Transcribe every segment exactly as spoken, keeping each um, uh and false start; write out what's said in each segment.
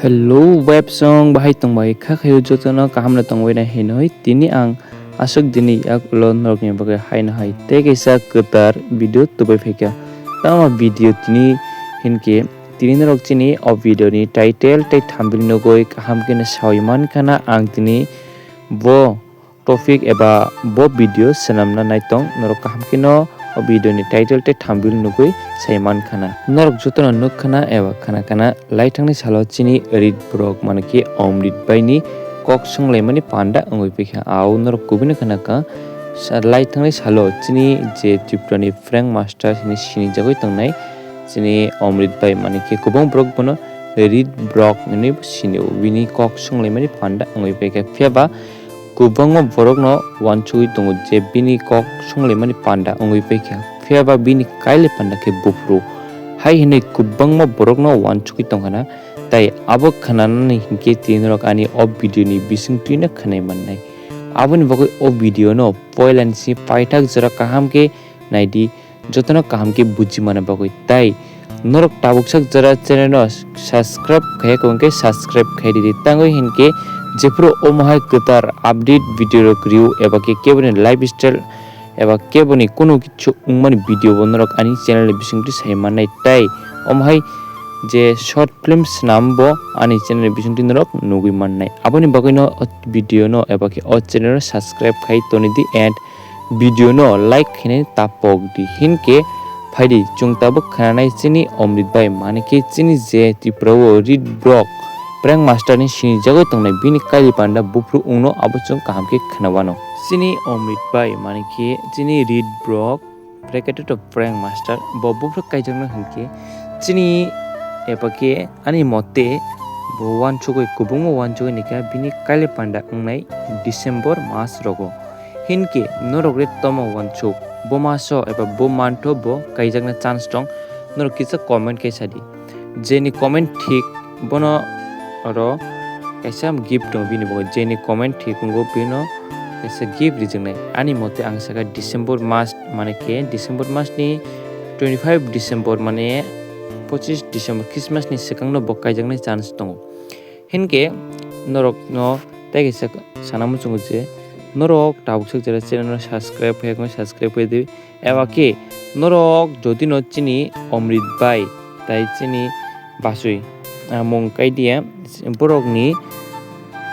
Hello web song, bahai tongbai kha khayo jotono kaham no tongbai na hinoi. Tini ang aswk dini yak ulo norok ni bagwi hai no hai tei kaisa kwtar video tubai phaikha. Tamo video tini hinkhe tini norok chini o video ni title tei thumbnail nugwi kaham khe no sawi mankha na ang tini bo topic eba bo video swnamna naitong norok kaham khe no o video ni title tei thumbnail nugwi sai mankha na. Norok jotono nukkhana eba khanakhana laithangni salo chini Rit Brok mane khe Omrit bai ni kok songlaimani panda wngwi paikha. Ao norok kubui no khanakha. Sa-, laithangni salo chini je Tripura ni prank master hini sinijagwi tongnai chini Omrit bai mane khe kubang borok bono Rit Brok hinwi sinio bini kok songlaimani panda wngwi paikha. Phiya ba kwbangma borokno uansugwi tongo je bini kok songlaimani panda wngwi paikha, phiya ba bini kailai panda khe buphuru. Hai hwnwi kwbangma borokno uansugwi tongkha na, tei abo khwnanani hinkhe tini norok ani o video ni bisingtwino khwnai mannai. Aboni bagwi o video no poilani simi paithak jora kaham khe naidi. Jotono kaham khe buji mana bagwi. Tai norok tabuk sak jora channel no subscribe khaiya khe subscribe khai ridi. Tangwi hinkhe jephuru omo hai kwtar update video rok rw eba khe keboni lifestyle eba keboni kunu kichu wngmani video bo norok ani channel ni bisingtwi sai mannai. Tai omo hai je short film swnam bo ani channel ni bisingtwi norok nugwi mannai. Aboni bagwi no o video no eba khe o channel no subscribe khai toni di and video no like khainai tapok di. Hinkhe phaidi chwng tabuk khananai chini Omrit bai, mane khe chini je Tripura o Rit Brok prank master ni sinijagwi tongnai bini kailai panda buphuru wngno abo chwng kaham khe khwnawano. Chini Omrit bai mane khe chini Rit Brok bracket o prank master bo buphuru kaijakno hinkhe chini eba khe ani mote bo uansugwi kwbangma uansugwi nikha bini kailai panda wngnai December mas rogo. Hinkhe norok le tomo uansuk, bo maso eba bo mantho bo kaijakna chance tong, norok kisa comment khe sadi. Jeni comment thik bono oro kaisa gift tongo bini bagwi, jeni comment thik wngo bino kaisa gift rijaknai. Ani mote ang saka December mas, mane khe December mas ni twenty five December mane pochis December Christmas ni swkang no bo kaijaknai chance tongo. Hinkhe norok no tei kaisa sana muchungo je norok tabuk sak jora channel no subscribe khai subscribe khai di. Eba khe norok jodi no chini Omrit bai tai chini Basui, ah, mung kai diya borok ni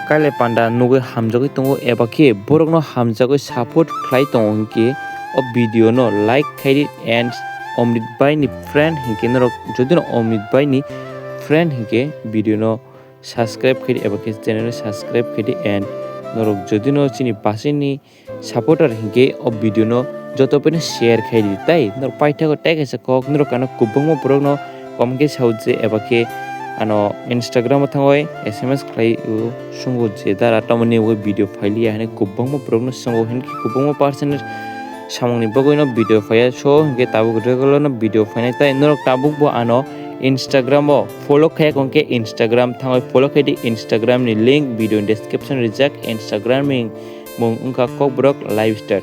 kailai panda nugwi hamjagwi tongo eba khe borok no hamjagwi support khlai tongo hinkhe o video no like khai di and Omrit bai ni friend hinkhe norok jodi no Omrit bai ni friend hinkhe video no subscribe khai di eba khe channel no subscribe khai di and norok jodi no chini Basui ni supporter hinkhe o video no joto poino share khai di tai norok paithago tei kaisa kok norok ano kwbangma borok no comment khe sao je eba khe ano Instagram o thangwi S M S khlai o sungo je dara tamoni o video phailiya hinwi kwbangma borok no sungo hinkhe kwbangma personal samung ni bagwi no video phaiya so hinkhe tabuk regular no video phainai tai norok tabuk bo ano Instagram o follow khai khe Instagram thangwi follow khai di Instagram ni link video description rijak Instagram ni mung wngkha Kokborok Lifestyle.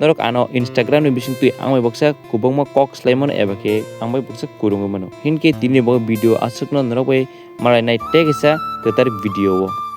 Norok ano Instagram ni bisingtwi ang bai baksa kwbangma kok swlai mano eba khe ang bai baksa kwrwngwi mano. Hinkhe tini bo video aswkno norok bai malai nai tei kaisa kwtal video o.